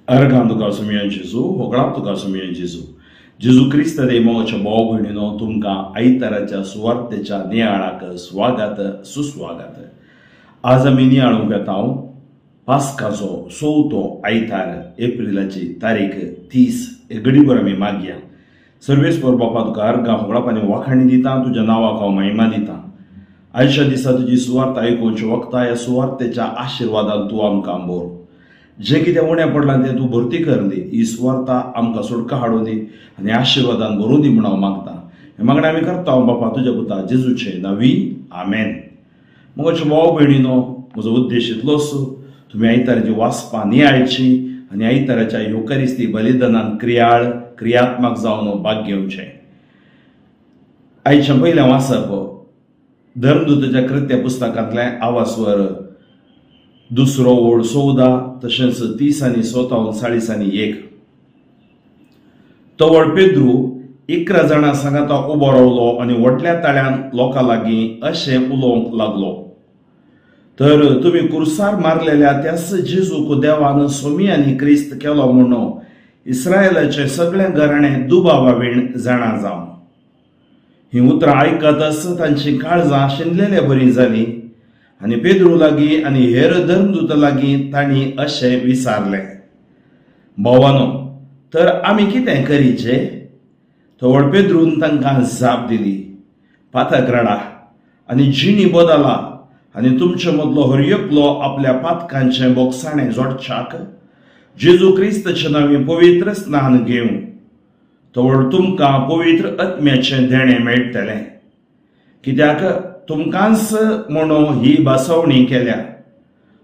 अर्गां तुका सुमया जेजू, होगळां तुका सुमया जेजू. जेजू क्रिस्त देवाच्या भाव भयणीनो, तुमकां आयताराच्या सुवार्तेच्या नियाळाक स्वागत सुस्वागत. आज आमी नियाळूंक येता पास्काचो चवथो आयतार, एप्रिलाची तारीख 30. घडीभर आमी मागया. सर्वेस्पर बापा, तुका अर्गां होगळाप आनी वाखाणी दिता, तुज्या नांवाक हांव महिमा दिता. आयच्या दिसा तुजी सुवार्थ आयकुवची वखता, ह्या सुवार्तेच्या आशिर्वादान तूं आमकां बोर. जें कितें उणें पडलां तें तूं भरती करून दी. ही सुवार्ता आमकां सुटका हाडून दी आनी आशिर्वादान भरून दी म्हूण हांव मागता. हें मागणें आमी करता बापा तुज्या पुता जेजूचे नांवी, आमेन. म्हज्या भाव भयणीनो, म्हजो उद्देश इतलोच, तुमी आयताराची वाचपां नियाळची आनी आयताराच्या युकरिस्ती बलिदानान क्रियाळ क्रियात्मक जावन भाग घेवचें. आयचें पयलें वाचप धर्मदूताच्या कृत्य पुस्तकांतलें आवासवर दुसरो ओळ 14, तशेंच 30 आनी 57 40 आनी 1. तवळ पेद्रू 11 जाणां सांगाता उबो रावलो आनी व्हडल्या ताळ्यान लोकां लागीं अशें उलोवंक लागलो, तर तुमी कुर्सार मारलेल्या त्याच जेजूक देवान सोमी आनी क्रिस्त केलो म्हणून इस्रायलाचे सगळे घराणे दुबावा वीण जाणा जावं. ही उतरां आयकतच तांची काळजां शिनलेले बरी जाली आनी पेद्रू लागीं आनी हेर धर्मदूता लागीं तांणी अशें विचारलें, भावानो, तर आमी कितें करीचें? तवळ पेद्रून तांकां जाप दिली, पातक रडा आनी जिणी बदला आनी तुमचे मदलो हर एकलो आपल्या पातकांचें बोगसाणें जोडच्याक जेजू क्रिस्ताचे नांवी पवित्र स्नान घेवं, तवळ तुमकां पवित्र आत्म्याचें देणें मेळटलें. कित्याक तुमकांच म्हणून ही भासवणी केल्या,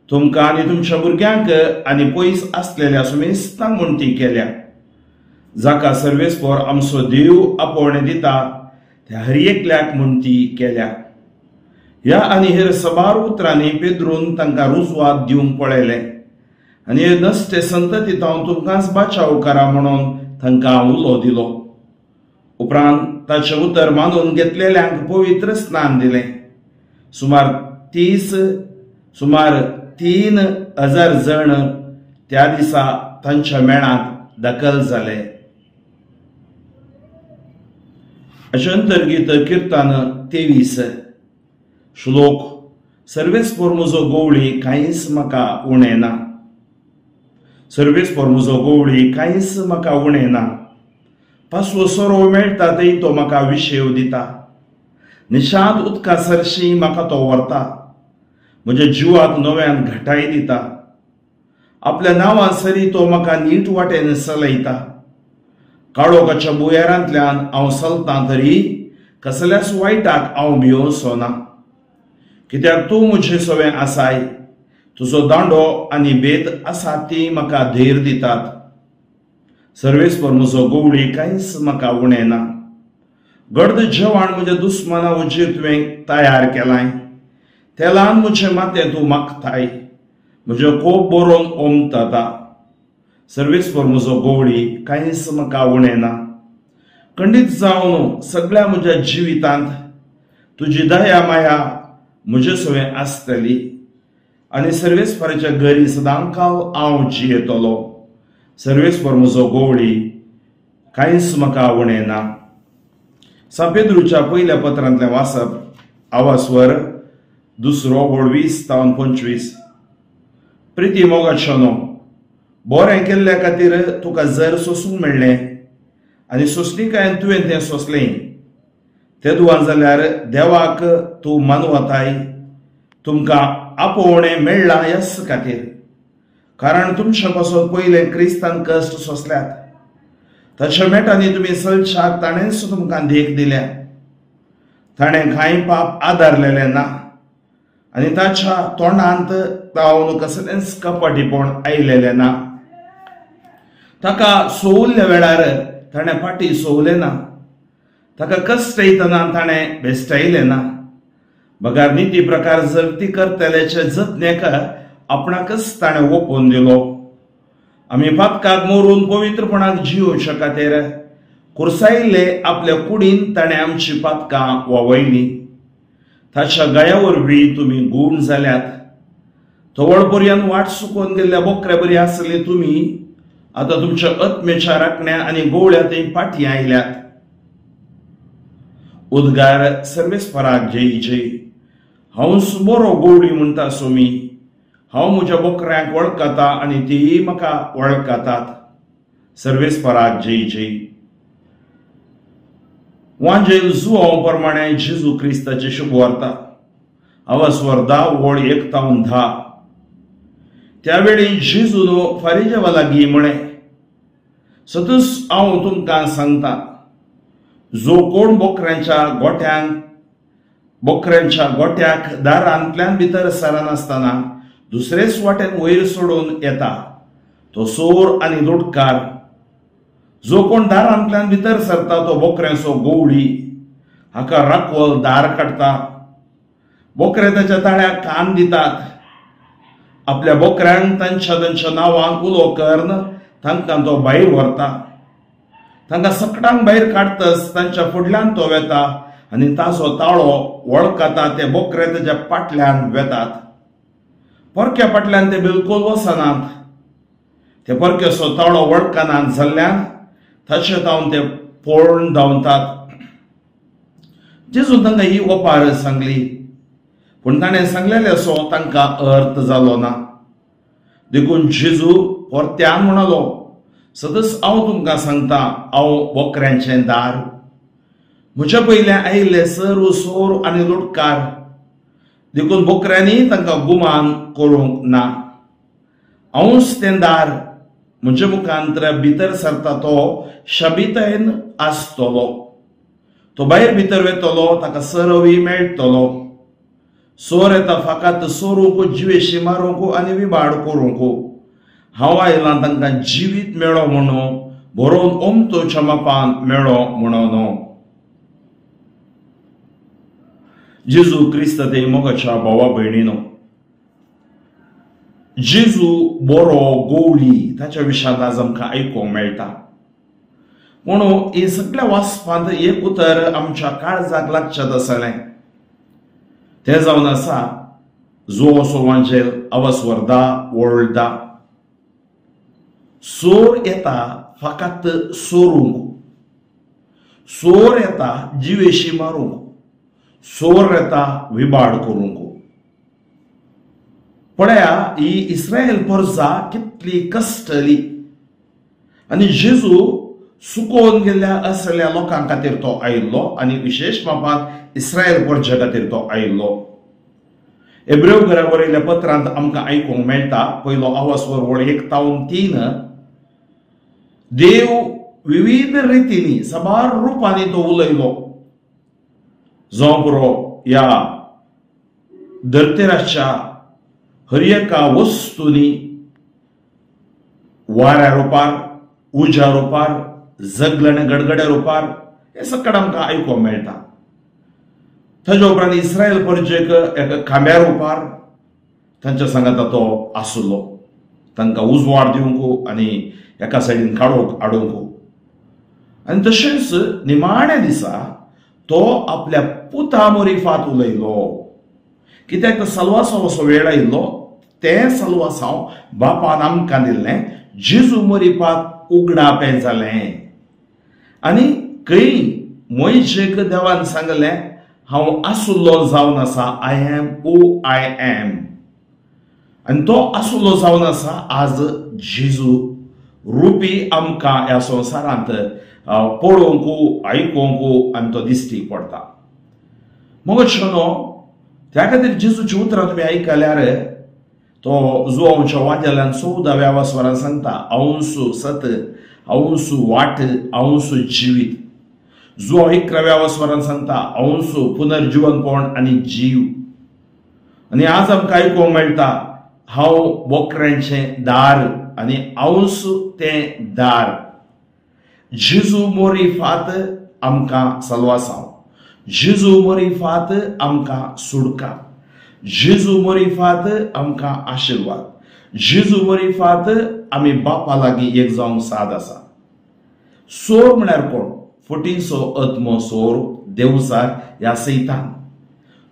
तुमकां आनी तुमच्या भुरग्यांक आनी पयस आसलेल्या सुमेस्तांक म्हूण ती केल्या. जाका सर्वेस्पर आमचो देव आपोवणें दिता त्या हर एकल्याक म्हूण ती केल्या. ह्या आनी हेर सबार उतरांनी पेद्रून तांकां रुजवात दिवंक पळयलें आनी हे नश्टे संतती हांव तुमकांच बाचाव करा म्हणून तांकां उलो दिलो. उपरांत ताचें उतर मानून घेतलेल्यांक पवित्र स्नान दिलें. सुमार 3000 जण त्या दिसा तांच्या मेळांत दाखल जाले. अशें अंतर्गीत किर्तन 23 श्लोक. सर्वेस्पर म्हजो गोवळी, कांयच म्हाका उणें ना. सर्वेस्पर म्हजो गोवळी, कांयच म्हाका उणें ना. पासवो सोरो मेळटा थंय तो म्हाका विशेव दिता. निशांत उदका सरशी म्हाका तो व्हरता. म्हज्या जिवाक नव्यान घटाय दिता. आपल्या नांवा सरी तो म्हाका नीट वाटेन चलयता. काळोखाच्या भुंयारांतल्यान हांव चलतां तरी कसल्याच वायटाक हांव भियोवचो ना. कित्याक तूं म्हजे सवें आसाय, तुजो दांडो आनी बेत आसा ती म्हाका धैर्य दितात. सर्वेस्पर म्हजो गोवळी, कांयच म्हाका उणें ना. गर्द जेवण म्हज्या दुस्माना वजीर तुवें तयार केलाय. तेलान म्हजें माथें तूं मागताय. म्हजें कोप बरोवन ओमता. सर्वेस्पर म्हजो गोवळी, कांयच म्हाका उणें ना. खंडीत जावन सगळ्या म्हज्या जिवितांत तुजी दया माया म्हजे सवें आसतली आनी सर्वेस्पराच्या घरी सदांकाल हांव जियेतलो. सर्वेस्पर म्हजो गोवळी, कांयच म्हाका उणें ना. सांपेद्रूच्या पयल्या पत्रांतलें वाचप आवासवर दुसरो ओळ 20 तावन 25. प्रिती मोगाचो, बरें केल्ल्या खातीर तुका जर सोसूंक मेळ्ळें आनी सोंसणिकायेन तुवें तें सोंसलें, तेदुवान जाल्यार देवाक तूं मानवताय. तुमकां आपोवणें मेळ्ळां ह्याच खातीर, कारण तुमचे पासून पयलें क्रिस्तान कश्ट सोंसल्यात. ताच्या मेटांनी तुमी चलच्याक ताणेंच तुमकां देख दिल्या. ताणें कांय पाप आदारलेलें ना आनी ताच्या तोंडांत तावन कसलेंच कपटीपण आयलेलें ना. ताका सोवल्ल्या वेळार ताणें फाटीं सोवलें ना. ताका कश्ट येतना ताणें बेस्टायलें ना. बगार निती प्रकार जगती करतल्याचे जतनेक आपणाकच ताणें ओपून दिलो. आमी पातकाक मरून पवित्रपणाक जियोवच्या खातीर कुर्सायल्ले आपल्या कुडीन ताणें आमची पातकां वावयलीं. ताच्या गळ्या वरवीं तुमी गूण जाल्यात. तवळ पर्यंत वाट चुकोवन गेल्ल्या बोकऱ्या बरी आसले तुमी आतां तुमच्या आत्मेच्या राखण्या आनी गोवळ्या थंय पाटी आयल्यात. उद्गार सर्वेस्पराक जय जय. हांव बरो गोवळी म्हणटा सोमी, हांव म्हज्या बोकऱ्यांक वळखता आनी तीय म्हाका वळखतात. सर्वेस्पराक जय जय. वांजेल जुआंव प्रमाणे जेजू क्रिस्ताची शुभवार्ता. आवाजवर 10 ओळ 1 ते 10. त्यावेळी जेजून फारिजेवा लागीं म्हळें, सतूच हांव तुमकां सांगता, जो कोण बोकऱ्यांच्या गोट्याक दारांतल्यान भितर सरनासतना दुसरेच वाटेन वयर सोडून येता तो चोर आनी लुटकार. जो कोण दारांतल्यान भितर सरता तो बोकऱ्यांचो गोवळी. हाका राखवल दार काडटा. बोकरे ताच्या ताळ्याक कान दितात. आपल्या बोकऱ्यांक तांच्या तांच्या नांवान उलो करून तांकां तो भायर व्हरता. तांकां सकटांक भायर काडटच तांच्या फुडल्यान तो वेता आनी ताचो ताळो वळखता. ते बोकरे ताच्या फाटल्यान वेतात. परक्या फाटल्यान ते बिलकूल वचनात. ते परक्याचो ताळो वळखनात जाल्ल्यान ताचे धांवन ते पळून धांवतात. जेजून तांकां ही ओपार सांगली, पूण ताणें सांगलेलेसो तांकां अर्थ जालो ना. देखून जेजू परत्यान म्हणालो, सदस हांव तुमकां सांगता, हांव बोकऱ्यांचें दार. म्हज्या पयलें आयिल्ले सर्व चोर आनी लुटकार, देखून बोकऱ्यांनी तांकां गुमान करूंक ना. हांवूच तें दार. म्हज्या मुखांतर भितर सरता तो शबितायेन आसतलो. तो भायर भितर वेतलो, ताका सरवी मेळटलो. चोर येता फाकात चोरूंक, जिवेशी मारूंक आनी विबाड करूंक. हांव आयलां तांकां जिवीत मेळो म्हणून, बरोवन ओमतोच्या मापान मेळो म्हणून. जेजू क्रिस्त ते मोगाच्या भावा भयणीनो, जेजू बरो गोवळी ताच्या विशांत आज आमकां आयकूंक मेळटा. म्हणून हे सगळ्या वाचपांत एक उतर आमच्या काळजाक लागचें आसलें, तें जावन आसा जो असो वांजेल आवाजवर 10 ओळ 10. चोर येता फकत चोरूंक, चोर येता जिवेशी मारूंक, चोर येता विबाड करूंक. पळया ही इस्रायल प्रजा कितली कश्टली आनी जेजू सुकोवन गेल्ल्या असल्या लोकां खातीर तो आयिल्लो आनी विशेश मापान इस्रायल प्रजा खातीर तो आयिल्लो. एब्रेव घरा बरयल्ल्या पत्रांत आमकां आयकूंक मेळटा, पयलो आवाजवर ओळ 1 ते 3. देव विविध रितींनी साबार रुपांनी तो उलयलो. जावं पुरो ह्या धर्तराच्या हर एका वस्तूंनी, वाऱ्या रुपार, उज्या रुपार, जगलणे गडगड्या रुपार, हें सगळें आमकां आयकूंक मेळटा. ताच्या उपरांत इस्रायल परजेक एका खांब्या रुपार तांच्या सांगाता तो आसलो, तांकां उजवाड दिवंक आनी एका सायडीन काडूंक हाडूंक. आनी तशेंच निमाण्या दिसा तो आपल्या पुता मोरीफात उलयलो. कित्याक तर सलवासाव असो वेळ आयिल्लो, तें सलवासांव बापान आमकां दिल्लें. जेजू मोरीफात उगडापें जालें आनी खंय मोयजेक देवान सांगलें, हांव आसुल्लो जावन आसा, I am who I am. आनी तो आसुल्लो जावन आसा आज जेजू रुपी आमकां ह्या संवसारांत पळोवंक, आयकूंक आनी तो दिश्टी पडटा. मगो त्या खातीर जेजूची उतरां तुमी आयकल्यार तो जुआंवच्या वाद्याल्यान 14व्या वासवरान सांगता, हांवसू सत, हांवसू वाट, हांवसू जिवीत. जुआंव 11व्या वासवरान सांगता, हांवसू पुनर्जिवनपण आनी जीव. आनी आज आमकां आयकूंक मेळटा, हांव बोकऱ्यांचें दार आनी हांवसू तें दार. जेजू मोरीफात आमकां सलवासांव, जेजू मोरीफात आमकां सुडका, जेजू मोरीफात आमकां आशिर्वाद, जेजू मोरीफात आमी बापा लागीं एक जावंक साद आसा. चोर म्हळ्यार कोण? फटींचो आत्मो चोर, देवचार ह्या सैतान.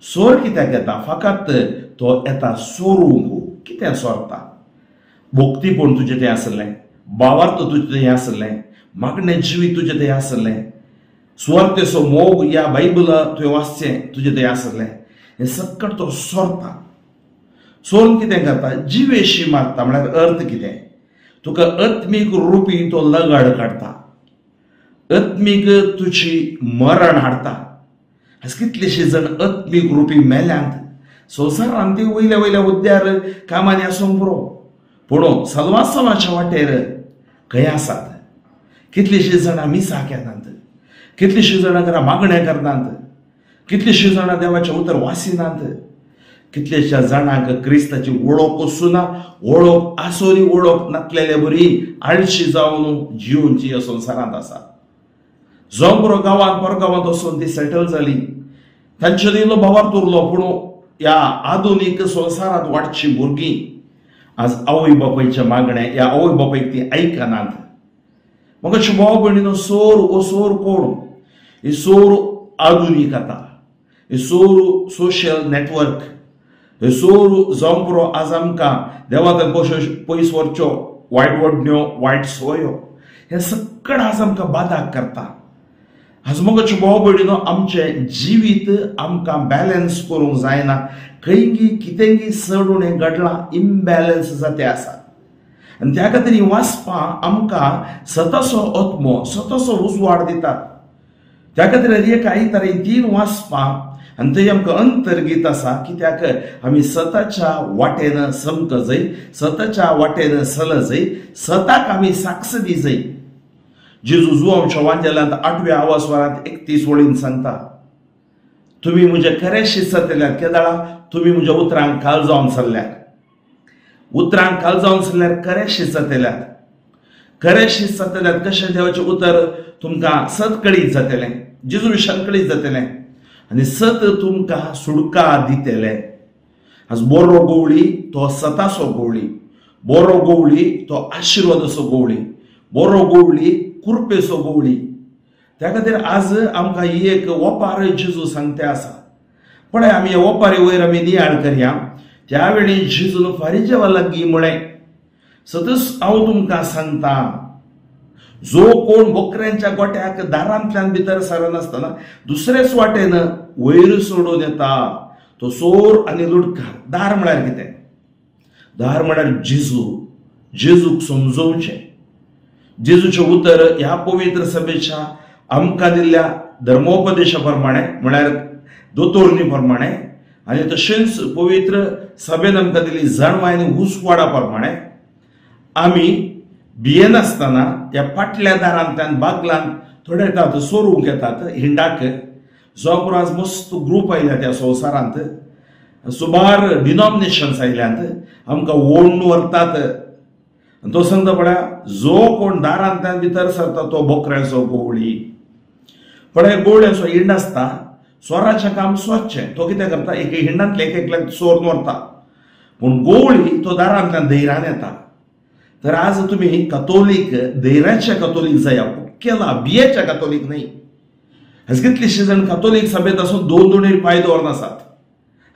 चोर कित्याक येता? फकत तो येता चोरूंक. कितें चोरता? भोक्तीपण तुजें तें आसलें, भावार्थ तुजें थंय आसलें, मागणें जिवीत तुजें थंय आसलें, सुवार्थेचो मोग ह्या बायबल तुवें वाचचें तुजें थंय आसलें, हें सक्कट तो सोरता. सोरून कितें करता? जिवेशी मारता. म्हळ्यार अर्थ कितें? तुका आत्मीक रुपी तो लगड काडटा, आत्मीक तुजी मरण हाडटा. आज कितलेशे जण आत्मीक रुपी मेल्यांत संवसारांत, ती वयल्या वयल्या हुद्द्यार कामांनी आसूंक पुरो, पूण सलवासवाच्या वाटेर खंय आसात? कितलींशीं जाणां मिसाक येनात, कितलींशीं जाणां घरा मागणें करनात, कितलींशीं जाणां देवाचें उतर वासिनात, कितलेशा जाणांक क्रिस्ताची वळख आसूना, वळख आसोरी वळख नातलेले बरी आळशी जावन जिवनची ह्या संवसारांत आसा. जावं पुरो गांवांत परगांवांत वचून ती सेटल जाली, तांचे इल्लो भावार्थ उरलो, पूण ह्या आधुनीक संवसारांत वाडची भुरगीं आज आवय बापायचें मागणें ह्या आवय बापायक ती आयकनात. म्हाका भाव भयणीनो, सोर हो सोर कोण? ही सोर आधुनीक आतां, ही सोर सोशल नॅटवर्क, हे सोर जावं पुरो आज आमकां देवाक पयस व्हरच्यो वायट वडण्यो, वायट सोयो, हें सगळें आज आमकां बादाक करता. आज मोगाच्यो भाव भयणीनो, आमचें जिवीत आमकां बॅलन्स करूंक जायना, खंयगी कितेंगी चड उणें घडलां, इम्बॅलन्स जाते आसा. आनी त्या खातीर हीं वाचपां आमकां सताचो आत्मो, सताचो उजवाड दितात. त्या खातीर एक आयतार हीं तीन वाचपां आनी थंय आमकां अंतर्गीत आसा, कित्याक आमी सताच्या वाटेन समक जाय, सताच्या वाटेन सल जाय, सताक आमी साक्ष दी जाय. जेजू जुआंवच्या वांजेलांत 8व्या आवासवारांत 31 वळीन सांगता, तुमी म्हजे खरें शिजतल्यात केदाळा तुमी म्हज्या उतरांक काल जावन सरल्यात, उतरांक काल जावन सरल्यार खरें शिजतल्यात, खरें शिजतल्यात कशें देवाचें उतर तुमकां सत कळीत जातलें, जेजू विशान कळीत जातलें आनी सत तुमकां सुडका दितलें. आज बरो गवळी तो सताचो गवळी, बरो गवळी तो आशिर्वादाचो गवळी, बरो गवळी कुरपेचो गवळी. त्या खातीर आज आमकां ही एक ओपार जेजू सांगते आसा. पळय आमी ह्या ओपारी वयर आमी नियाळ करया. त्या वेळी जेजून फारिजेवा लागीं म्हळें, सतच हांव तुमकां सांगता, जो कोण बोकऱ्यांच्या गोट्याक दारांतल्यान भितर सरनासतना दुसरेच वाटेन वयर सोडून येता तो चोर आनी लुटकार. दार म्हळ्यार कितें? दार म्हळ्यार जेजू. जेजूक समजोवचें, जेजूचें उतर ह्या पवित्र सभेच्या आमकां दिल्ल्या धर्मोपदेशा प्रमाणे म्हळ्यार दोतोरणी प्रमाणे आनी तशेंच पवित्र सभेन आमकां दिल्ली जाणवाय आनी उजवाडा प्रमाणे आमी भियेनासतना ह्या फाटल्या दारांतल्यान बागलान थोडे येतात, सोरूंक येतात हिंडाक. जो आज मस्त ग्रूप आयल्या त्या संवसारांत, सुमार डिनॉमिनेशन्स आयल्यात, आमकां ओडून व्हरतात. तो सांगता पळया, जो कोण दारांतल्यान भितर सरता तो बोकऱ्यांचो गवळी. पळय गवळ्यांचो हिंड आसता, चोराचें काम सोदचें, तो कितें करता, एक हिंडांतले एक एकल्याक चोरून व्हरता, पूण गवळी तो दारांतल्यान धैर्यान येता. तर आज तुमी कतोलीक, धैर्याचे कतोलीक जाया, केला बियेच्या कतोलीक न्हय. आज कितलेशे जाण कतोलीक सभेंत आसून दोन दोन पांय दवरन आसात,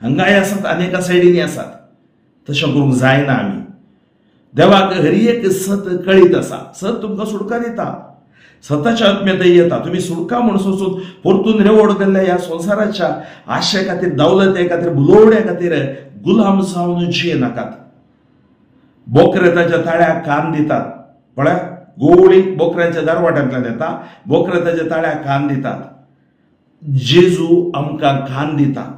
हांगाय आसात आनी एका सायडीनी आसात. तशें करूंक जायना. आमी देवाक हर एक सत कळीत आसा, सत तुमकां सुटका दिता, सताच्या आत्म्यांत येता. तुमी सुटका म्हूण सोसून परतून रेवड केल्ल्या ह्या संवसाराच्या आशे खातीर, दौलते खातीर, बुलोवड्या खातीर गुलाम जावन जिये नाकात. बोकरे ताच्या ताळ्याक कान दितात. पळय गोवळी बोकऱ्यांच्या दरवाट्यांतल्यान येता, बोकरे ताच्या ताळ्याक कान दितात. जेजू आमकां कान दिता,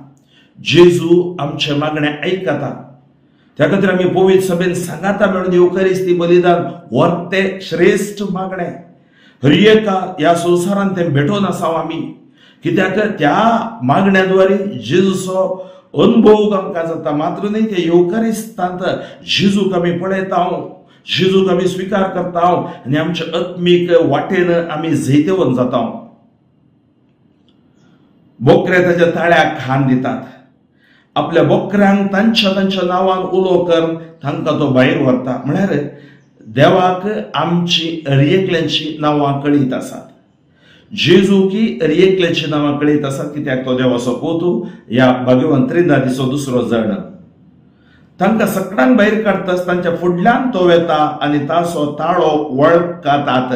जेजू आमचें मागणें आयकता. त्या खातीर आमी पवित्र सभेन सांगाता मेळून येवकारिस्ती बलिदान व्हरते श्रेश्ठ मागणें हर एका ह्या संवसारांत तें भेटोवन आसा आमी. कित्याक त्या मागण्या द्वारे जेजूचो अनुभव आमकां जाता. मात्र न्हय, ते येवकारिस्तांत जेजूक आमी पळयता, जेजूक आमी स्विकार करता आनी आमच्या आत्मीक वाटेन आमी जैतवंत जाता. बोकरे ताच्या ताळ्याक खान दितात, आपल्या बोकऱ्यांक तांच्या तांच्या नांवान उलो करून तांकां तो भायर व्हरता. म्हळ्यार देवाक आमची हर एकल्याची नांवां कळीत आसात. जेजू की हर एकल्याची नांवां कळीत आसात, कित्याक तो देवाचो पूत, ह्या भाग्यवंत त्रिंदादीचो दुसरो जण. तांकां सकडांक भायर काडटाच तांच्या फुडल्यान तो वेता आनी ताचो ताळो वळखतात.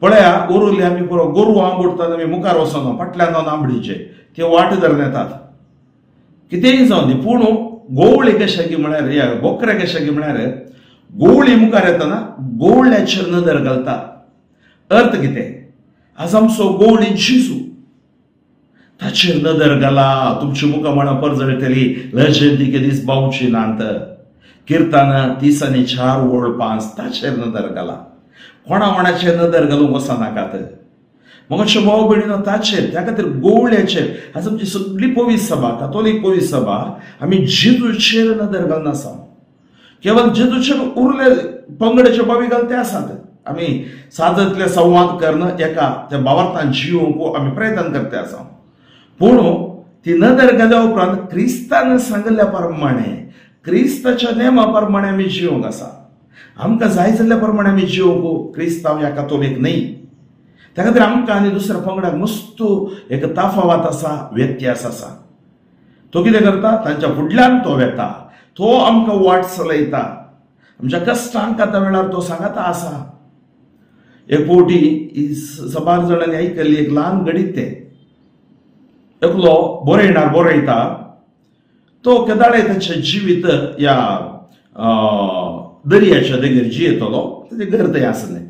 पळया उरुल्ले आमी पुरो गोरवां आंबुडटात, आमी मुखार वचना, फाटल्यान जावन आंबडीचे ते वाट धरून येतात. कितेंय जावन दी, पूण गोवळी कशें की म्हळ्यार ह्या बोकरे कशें की म्हळ्यार गोवळी मुखार येतना गोवळ्याचेर नदर घालता. अर्थ कितें? आज आमचो गोवळी जेजू, ताचेर नदर घाला, तुमची मुखां मळां परजळटली, लजेन ती केदीच बावची नात. किर्तन 34:5 ताचेर नदर घाला. कोणा कोणाचेर नदर घालूंक वचनाकात. मग भाव भयणीनो ताचेर, त्या खातीर गोवळ्याचेर आज आमची सगळी पवित्र सभा, कातोलीक पवित्र सभा, आमी जेजूचेर नदर घालना. केवळ जेजूचेर उरले पंगडाचे बावी घालते आसात. आमी सादतले संवाद करून एका त्या भावार्थान जिवोवंक आमी प्रयत्न करते आसा. पूण ती नदर घाल्या उपरांत क्रिस्तान सांगिल्ल्या प्रमाणे, क्रिस्ताच्या नेमा प्रमाणे आमी जिवंक आसा. आमकां जाय जाल्ल्या प्रमाणे आमी जिवंक क्रिस्तांव ह्या कातोलीक न्हय. त्या खातीर आमकां आनी दुसऱ्या पंगडाक मस्त एक तफावत आसा, व्यत्यास आसा. तो कितें करता? तांच्या फुडल्यान तो वेता, तो आमकां वाट चलयता. आमच्या कश्टांक आतां वेळार तो सांगाता आसा. एक फावटी सबार जाणांनी आयकल्ली एक ल्हान घडीत तें, एकलो बरयणार बरयता, तो केदाळे ताचें जिवीत ह्या दर्याच्या देगेर जियेतलो, ताचें घर थंय आसलें.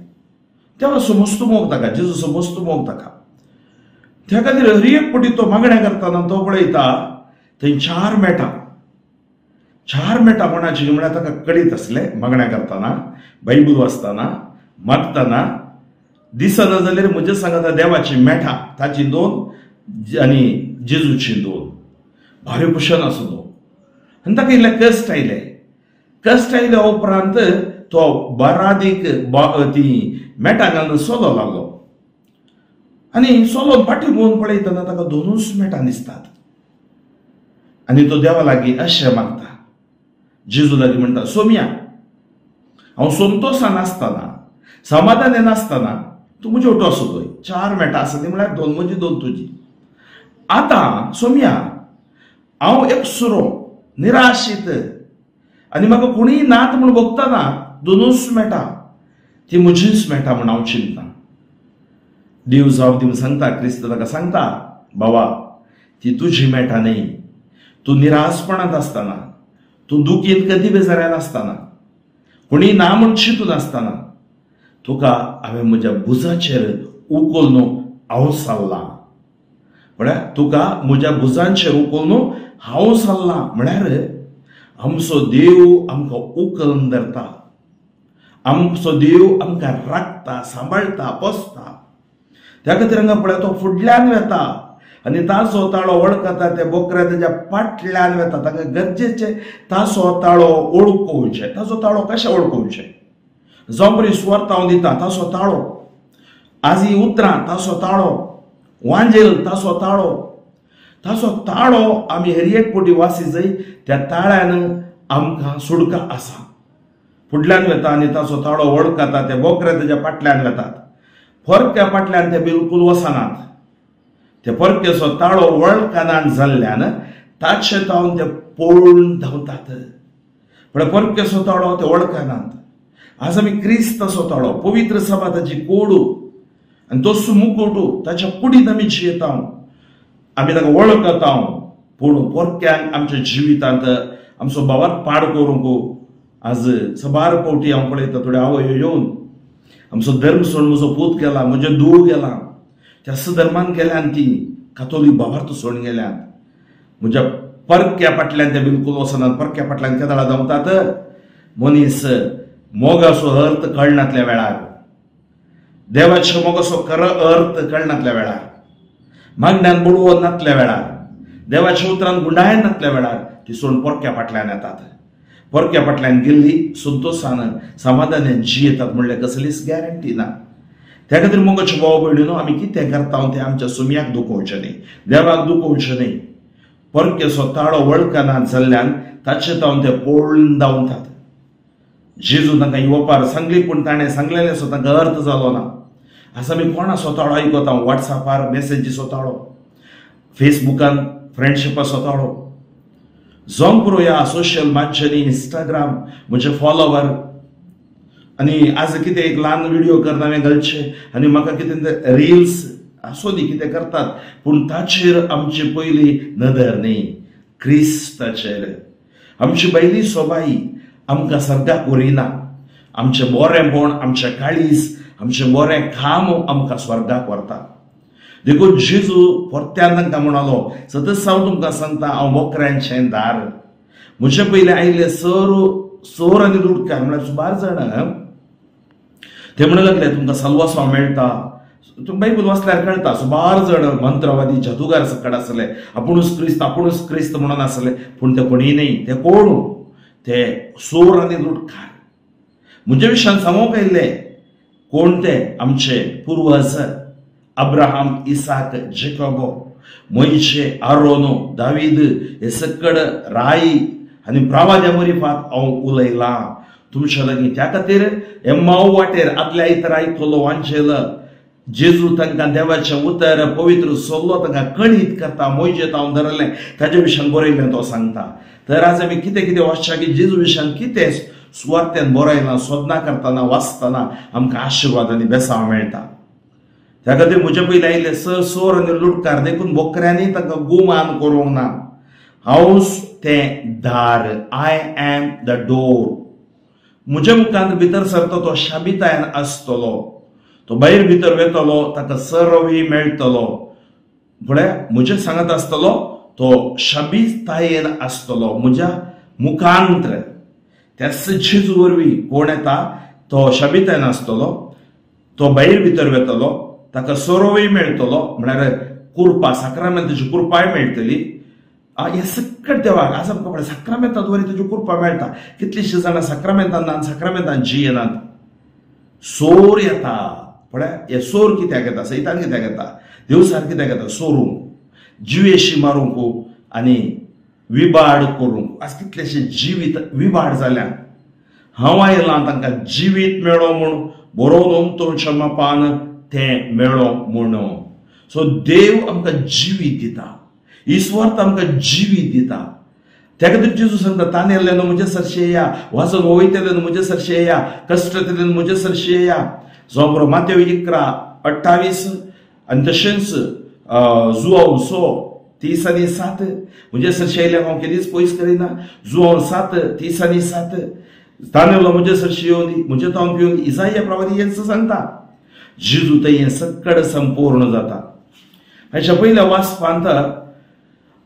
तेवा समजतो मोग ताका, जेजू समजतो मोग ताका. त्या खातीर हर एक फावटी तो मागण्या करतना तो पळयता थंय चार मेटां, चार मेटां कोणाची म्हळ्यार ताका कळीत आसलें. मागण्या करतना, बायबल वाचतना, मागतना दिसना जाल्यार म्हज्या सांगता देवाची मेठां, ताची दोन आनी जेजूची दोन. भारी कुशन आसलो आनी ताका इल्ले कश्ट आयले. कश्ट आयल्या उपरांत तो बारादीक ती मेटां घालून सोलो लागलो आनी सोलोन फाटीं भोंवन पळयतना ताका दोनूच मेटां दिसतात. आनी तो देवा लागीं अशें मागता, जेजू लागीं म्हणटा, सोम्या, हांव संतोशान आसतना, समाधान नासतना तूं म्हजे वटो आसतोय. चार मेटां आसा ती म्हळ्यार दोन म्हजी, दोन तुजी. आतां सोम्या, हांव एकसुरो, निराशीत आनी म्हाका कोणीय नात म्हूण भोगतना दोनूच मेटां, ती म्हजीच मेटां म्हूण हांव चिंतता. देव जावं ती सांगता, क्रिस्त ताका सांगता, बाबा ती तुजी मेटां न्हय. तूं निराशपणांत आसतना, तूं दुखीन कदी बेजाऱ्यान आसतना, कोणीय ना म्हूण चिंतून आसतना तुका हांवें म्हज्या भुजाचेर उखलून हांव चल्लां. म्हळ्यार तुका म्हज्या भुजांचेर उखलून हांव चल्लां म्हळ्यार आमचो देव आमकां उखलून धरता, आमचो देव आमकां राखता, सांबाळटा, पोसता. त्या खातीर हांगा पळय तो फुडल्यान वेता आनी ताचो ताळो वळखता, ते बोकरे ताच्या फाटल्यान वेता. तांकां गरजेचें ताचो ताळो वळखुचें. ताचो ताळो कशें वळखुचें? जावं बरी सुवार्थ हांव दिता ताचो ताळो, आज ही उतरां ताचो ताळो, वांजेल ताचो ताळो, ताचो ताळो आमी हर एक फावटी वासी जाय. त्या ताळ्यान आमकां सुडका आसा. फुडल्यान वेता आनी ताचो ताळो वळखता, ते बोकरे ताच्या फाटल्यान वेतात. परक्या फाटल्यान ते बिलकूल वचनात. ते परक्याचो ताळो वळखना जाल्ल्यान ताचे तावन ते पळून धांवतात. पण परक्याचो ताळो ते वळखनात. आज आमी क्रिस्ताचो ताळो, पवित्र सभा ताची कोडू आनी तो सुमुकोटू ताच्या कुडींत आमी जियेता, आमी ताका वळखता. पूण परक्यांक आमच्या जिवितांत आमचो भावार्थ पाड करूंक आज सबार फावटी हांव पळयता थोड्यो आवयो येवन आमचो धर्म सोडून म्हजो पूत गेला, म्हजें धूव गेला, त्या सधर्मान गेल्यान ती कातोलीक भावार्थ सोडून गेल्यान. म्हज्या परक्या फाटल्यान ते बिलकूल वचनात. परक्या फाटल्यान केदळा धांवतात. मनीस मोगाचो अर्थ कळनातल्या वेळार, देवाच्या मोगाचो खरो अर्थ कळनातल्या वेळार, मागण्यान बुडवून नातल्या वेळार, देवाच्या उतरान गुंडायन नातल्या वेळार ती सोडून परक्या फाटल्यान येतात. परक्या फाटल्यान गेल्ली संतोशान समाधानान जियेतात म्हणल्यार कसलीच गॅरंटी ना. त्या खातीर मोगाचे भाव भयणीनो, आमी कितें करता तें आमच्या सुम्याक दुखोवचें न्हय, देवाक दुखोवचें न्हय. परक्याचो ताळो वळखना जाल्ल्यान ताचे तावन ते पळून धांवतात. जेजू तांकां ही ओपार सांगली, पूण ताणें सांगलेलें सो तांकां अर्थ जालो ना. आज आमी कोणाचो ताळो आयकता? वॉट्सॅपार मॅसेजीचो ताळो, फेसबुकान फ्रेंडशिपाचो ताळो. जावंक पुरो ह्या सोशल माध्यमांनी इंस्टाग्राम म्हजे फॉलोवर आनी आज कितें एक ल्हान व्हिडिओ करना हांवें घालचे आनी म्हाका कितें रिल्स आसूं दी कितें करतात, पूण ताचेर आमची पयली नदर न्ही, क्रिस्ताचेर. आमची पयली सोबाई आमकां सर्गाक व्हरिना. आमचें बरेंपण, आमचें काळीज, आमचें बरें काम आमकां स्वर्गाक व्हरता. देखून जेजू परत्यान तांकां म्हणालो, सतत हांव तुमकां सांगता, हांव बोकऱ्यांचें दार. म्हजे पयलीं आयिल्ले सोर आनी लुटकार म्हळ्यार सुमार जाण ते म्हणूंक लागले तुमकां साल्वासांव मेळटा. तुमकां बायबल वाचल्यार कळटा सुमार जाण मंत्रवादी जादूगार सकट आसले, आपुणूच क्रिस्त आपुणूच क्रिस्त म्हणून आसले, पूण ते कोणीय न्ही. ते कोण? ते सोर आनी लुटकार. म्हज्या विशयान सांगूंक आयिल्ले कोण ते? आमचे पुर्वज अब्राहम, इसाक, जेकब, मोयशे, आरोनो, दावीद हे सकड राय आनी प्रवाद्या मरिफात हांव उलयलां तुमच्या लागीं. त्या खातीर हे माव वाटेर आदल्या आयतारा आयकलो वांचेल जेजू तांकां देवाचें उतर पवित्र सोल्लो तांकां कळीत करता. मोयजेत हांव धरलें ताज्या विशयान बरयलें तो सांगता. तर आज आमी कितें कितें वाचच्या की जेजू विशयान कितें सुवार्तेन बरयलां, सोदना करतना वाचतना आमकां आशिर्वाद आनी बेसांव मेळटा. त्या खातीर म्हज्या पयलीं आयिल्ले सोर आनी लुटकार, देखून बोकऱ्यांनी तांकां गुमान करूंक ना. हांव तें दार, I am the door. म्हज्या मुखार भितर सरता तो शाबितायन आसतलो, तो भायर भितर वेतलो ताका सरवी मेळटलो. म्हळ्यार म्हज्या सांगत आसतलो तो शाबितायेन आसतलो. म्हज्या मुखांत्र त्याच जेजू वरवीं कोण येता तो शाबितायन आसतलो, तो भायर भितर वेतलो ताका सरोवय मेळटलो. म्हळ्यार कुरपा, साक्रामेंताची कुरपाय मेळटली. हें सकट देवाक आज आमकां पळय साक्रामेंतात वरी तुजी कुरपा मेळटा. कितलीशीं जाणां साक्रामेंतान ना, साक्रामेंतान जियेनात. सोर येता पळय, हे सोर कित्याक येता? सैतान कित्याक येता? देवसार कित्याक येता? सोरूंक, जिवेशी मारूंक आनी विबाड करूंक. आज कितलेशे जिवीत विबाड जाल्यात. हांव आयलां तांकां जिवीत मेळो म्हूण, बरोवन तुमच्या मापान तें मेळो म्हूण. सो देव आमकां जिवीत दिता, ईश्वर आमकां जिवीत दिता. त्या खातीर जेजू सांगता, तानेल्ल्यान म्हजे सरशे येया, वाचून वयतेल्यान म्हजे सरशे येया, कश्टतेल्यान म्हजे सरशे येया. जावं बरो मातेव 11:28 आनी तशेंच जुआंव 6:37 म्हजे सरशे आयल्यार हांव केदीच पयस करिना. जुआंव 7:37 तानेलो म्हजे सरशे येवन म्हजे तावन पिवन इजाया प्रवादी हेंच सांगता. जेजू थंय हें सकड संपूर्ण जाता. हाच्या पयल्या वाचपांत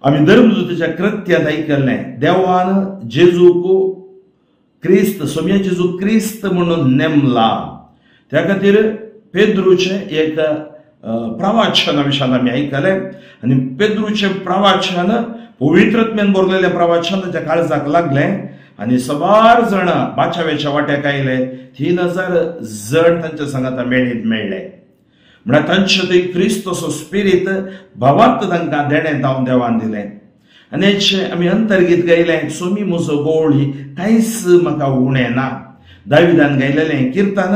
आमी धर्मदूताच्या कृत्यांत आयकल्लें, देवान जेजूक क्रिस्त, सोम्या जेजू क्रिस्त म्हणून नेमला. त्या खातीर पेद्रूचें एक प्रवाचन विशयान आमी आयकलें आनी पेद्रूचें प्रवाचन पवित्रत्मेन बरलेलें प्रवाचन ताच्या काळजाक लागलें आनी सबार जाणां बाचावेच्या वाट्याक आयले. 3000 जण तांच्या सांगाता मेळीत मेळ्ळे. म्हळ्यार तांचे थंय क्रिस्तचो स्पिरीत भावार्थ तांकां देणें जावन देवान दिलें. आनी हेचें आमी अंतर्गीत गायलें, सोमी म्हजो गोळी कांयच म्हाका उणें ना. दाविदान गायलेलें किर्तन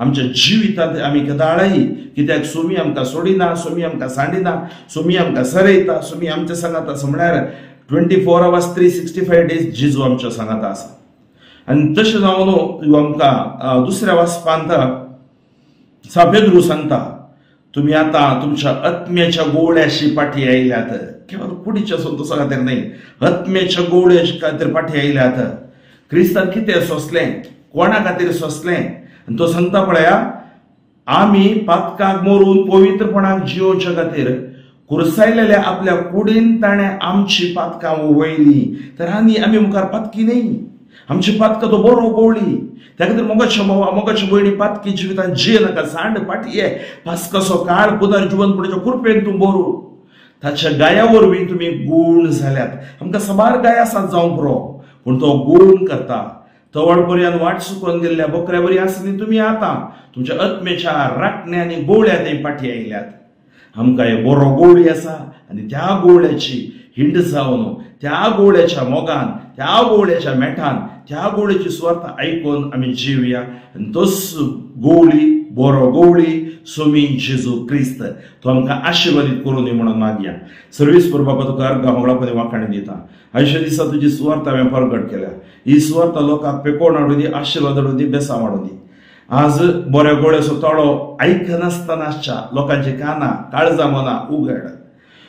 आमच्या जिवितांत आमी केदाळय, कित्याक सोमी आमकां सोडिना, सोमी आमकां सांडिना, सोमी आमकां सरयता, सोमी आमच्या सांगाता आसा. म्हळ्यार 24 hours 365 days जेजू आमच्या सांगाता आसा. आनी तशें जावन आमकां दुसऱ्या वाचपांत पेद्रू सांगता, तुमी आतां तुमच्या आत्म्याच्या गोळ्याशी पाठी आयल्यात. केवळ कुडीच्या संतोषा खातीर न्हय, आत्म्याच्या गोळ्याशी खातीर पाठी आयल्यात. क्रिस्तान कितें सोंसलें, कोणा खातीर सोंसलें? आनी तो सांगता पळया, आमी पातकाक मरून पवित्रपणाक जियोवच्या खातीर कुर्सायलेल्या आपल्या कुडीन ताणें आमची पातकां वयली. तर आनी आमी मुखार पातकी न्हय, आमची पातकां तो बरो गोळी. त्या खातीर मोगाच्या भावा, मोगाच्या भयणी, पातकी जिवितान जिये नाका, सांड पाटी ये. पासकाचो काळ पुनर्जिवनपणाच्या कुरपेन तूं बरो, ताच्या गाया वरवीं तुमी गूण जाल्यात. आमकां साबार गाय आसात जावंक पुरो, पूण तो गूण करता. तवळ पर्यंत वाट चुकोवन गेल्ल्या बकऱ्या बरी आसली तुमी आतां तुमच्या आत्मेच्या राखण्या आनी गोळ्या थंय पाठी आयल्यात. आमकां हे बरो गोळी आसा आनी त्या गोळ्याची हिंड जावन त्या गोळ्याच्या मोगान, त्या गोळ्याच्या मेठान, त्या गोळ्याची सुवार्थ आयकून आमी जिवया. आनी तोच गोवळी, बरो गोवळी सोमी जेजू क्रिस्त तो आमकां आशिर्वादीत करूं दी म्हणून मागया. सर्वीस बाबा तुका अर्घा मंगळापदी वाखाणी दिता. आयच्या दिसा तुजी सुवार्थ हांवें परगट केल्या. ही सुवार्थ लोकांक पेकोण हाडूं दी, आशिर्वाद हाडूं दी, बेसांव हाडूं दी. आज बऱ्या गोळ्याचो तळो आयकनासतना आसच्या लोकांची कानां, काळजां, मनां उगड.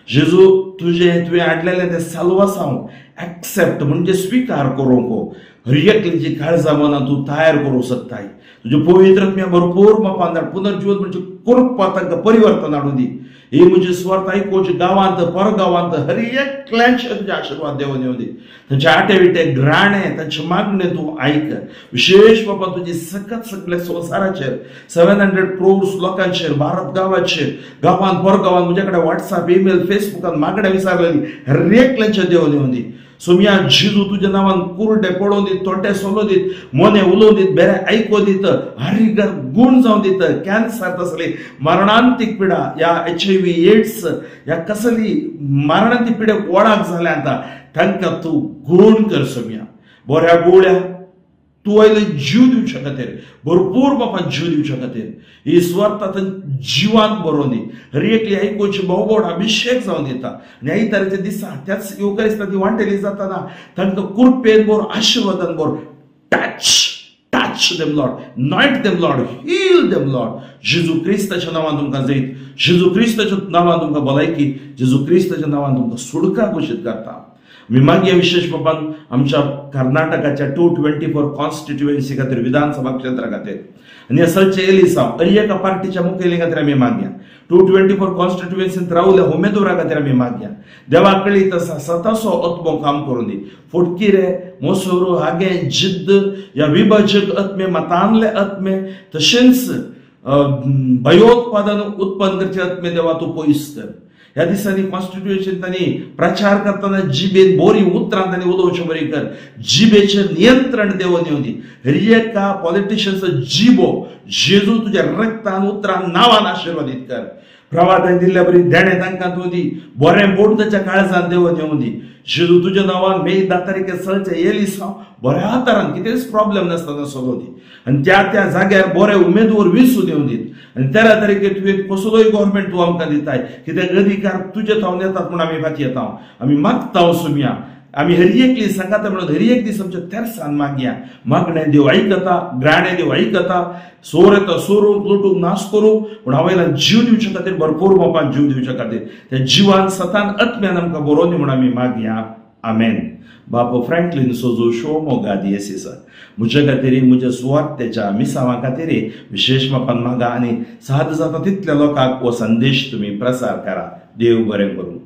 जेजू तुजें तुवें हाडलेलें तें साल्वासांव एक्सेप्ट म्हणजे स्विकार करूंक हर एकल्याची काळजां मनां तूं तयार करूंक शकताय. तुजें पवित्र आत्म्या भरपूर मापान धाड, पुनर्जीवन म्हणजे करपा तांकां परिवर्तन हाडूं दी. ही म्हजी सुवार्थ आयकुची गांवांत, परगांवांत हर एकल्यांचे तुजे आशिर्वाद देवन येवं दी. तांचे आटे विटे ग्राणे, तांचे मागणे तूं आयक. विशेष बाबा तुजी सकत सगल्या संवसाराचेर 700 क्रोर्स लोकांचेर, भारत गांवाचेर, गांवांत परगांवांत म्हज्या कडेन वॉट्सएप, ईमेल, फेसबुकान मागण्या विचारलेली हर एकल्यांचे देवन येवं दी. सोमया जेजू तुज्या नांवान कुरडे पळोवन दीत, तोंडे सोलोवन दीत, मोने उलोवन दीत, बेरे आयको दीत, हरिगर गूण जावन दीत. कॅन्सर तसली मरणांतीक पिडा, ह्या HIV AIDS ह्या कसली मरणांतीक पिडेक वळाक जाल्या आतां तांकां तूं गूण कर सोमया. बऱ्या गोळ्या तूं आयले जीव दिवच्या खातीर, भरपूर बापा जीव दिवच्या खातीर ही सुवार्थ आतां जिवान बरोवन दी. हर एकली आयकुची भोवभोव अभिशेक जावन दिता. आनी आयताराच्या दिसा त्याच येवकारिस्तान ती वांटेली जाताना तांकां कुरपेन बोर, आशिर्वादान bore. Touch, touch them Lord, anoint them Lord, heal them Lord. जेजू क्रिस्ताच्या नांवान तुमकां जैत, जेजू क्रिस्ताच्या नांवान तुमकां भलायकी, जेजू क्रिस्ताच्या नांवान तुमकां सुडका घोशीत करता. आमी मागीर विशेष बाबान आमच्या कर्नाटकाच्या 224 कॉन्स्टिट्युएन्सी खातीर, विधानसभा क्षेत्रा खातीर आनी असलचे एलिसांव हर एका पार्टीच्या मुखेली खातीर आमी मागया. 224 कॉन्स्टिट्युएन्सींत रावल्या उमेदवारा खातीर आमी मागया. देवा कळीत आसा सतासो आत्मो काम करून दी. फुटकिरे, मोसोरो, हागे, जिद्द ह्या विभाजक आत्मे, मतानले आत्मे, तशेंच भयोत्पादन उत्पन्न करचे आत्मे देवा तूं पयस कर. ह्या दिसांनी कॉन्स्टिट्युएशन तांणी प्रचार करतना जिबेन बोरी उतरां तांणी उलोवचें बरी कर. जिबेचें नियंत्रण देवन येवं दी. हर एका पॉलिटिशियन्सचो जिबो जेजू तुज्या रक्तान, उतरान, नांवान आशिर्वादीत कर. प्रवादान दिल्ल्या बरी देणें तांकां तूं दी. बरें बोट ताच्या काळजान देवन येवं दी. जेजू तुज्या नांवान मे 10 तारखेर सलचें एलिसांव बऱ्या तरान कितेंच प्रॉब्लेम नासतना सोदून दी. आनी त्या त्या जाग्यार बरे उमेदवार विसून येवं दीत. आनी 13 तारखेर तुवें कसलोय गव्हर्मेंट तूं आमकां दिताय कित्याक अधिकार तुजे थावन येतात म्हूण आमी फाटी येता, आमी मागता सुमया. आमी हर एकली सांगाता म्हणून हर एक दीस आमच्या तेरसान मागया. मागणें देव आयकता, ग्राणें देव आयकता. सोर येता सोरूंक, लुटूंक, नाश करूंक, पूण हांवें जीव दिवच्या खातीर भरपूर बापान जीव दिवच्या खातीर त्या जिवान सतान आत्म्यान आमकां बरोवन दी म्हूण आमी मागया. आमेन. बापू फ्रँकलीन सोजो शिवमोगा दियेसीस म्हज्या खातीर, म्हज्या सुवार्थेच्या मिसांवा खातीर विशेष बापान मागा आनी साद जाता तितल्या लोकांक हो संदेश तुमी प्रसार करा. देव बरें करूं.